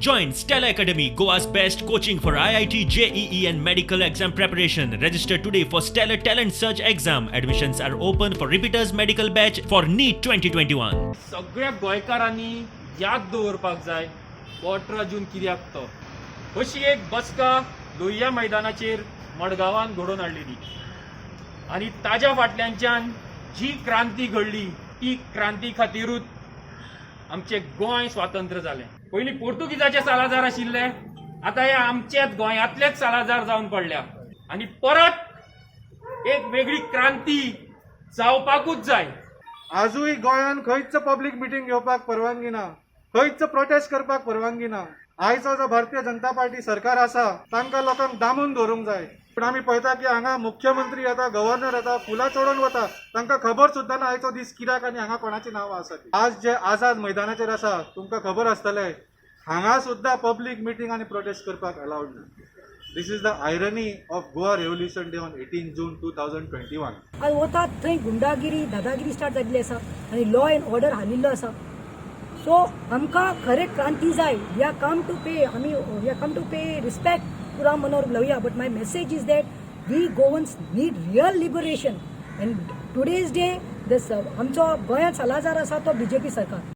Join Stellar Academy, Goa's best coaching for IIT, JEE, and medical exam preparation. Register today for Stellar Talent Search exam. Admissions are open for repeaters medical batch for NEET 2021. सगळ्या गोंयकारांनी याद दवरपाक जाय हो 18 जून कित्याक तो. अशी एक बसका लोहिया मैदानाचेर मडगांवान घडोवन हाडलेली आनी ताज्या फाटल्यानच्यान जी क्रांती घडली, ती क्रांती खातीरूच आमचें गोंय स्वातंत्र्य जालें. पयलीं पोर्तुगीजाचे सालाजार आशिल्ले, आतां हे आमचेच गोंयांतलेच सालाजार जावन पडल्या आनी परत एक वेगळी क्रांती जावपाकूच जाय. आजूय गोंयांत खंयच पब्लीक मिटींग घेवपाक परवानगी ना, खंयच प्रोटेस्ट करपाक परवानगी ना. आयचो जो भारतीय जनता पार्टी सरकार आसा, तांकां लोकांक दामून दवरूंक जाय. पूण आमी पळयता की हांगा मुख्यमंत्री येता, गव्हर्नर येता, फुलां चडोवन वता. तांकां खबर सुद्दां ना आयचो दीस कित्याक आनी हांगा कोणाची नांवां आसा ती. आज जे आझाद मैदानाचेर आसा, तुमकां खबर आसतलें, हांगा सुद्दां पब्लीक मिटींग आनी प्रोटेस्ट करपाक अलावड ना. This is the irony of Goa Revolution Day on 18 June 2021. आज वतात थंय गुंडागिरी, दादागिरी स्टार्ट जाल्ली आसा आनी लॉ एंड ऑर्डर हालिल्लो आसा. सो आमकां खरें क्रांती जाय. We are come to pay आमी we are come to pay respect to Ram Manohar Lohia, but my message is that we Goans need real liberation, and today's day this आमचो गोंयांत Salazar आसा तो BJP सरकार.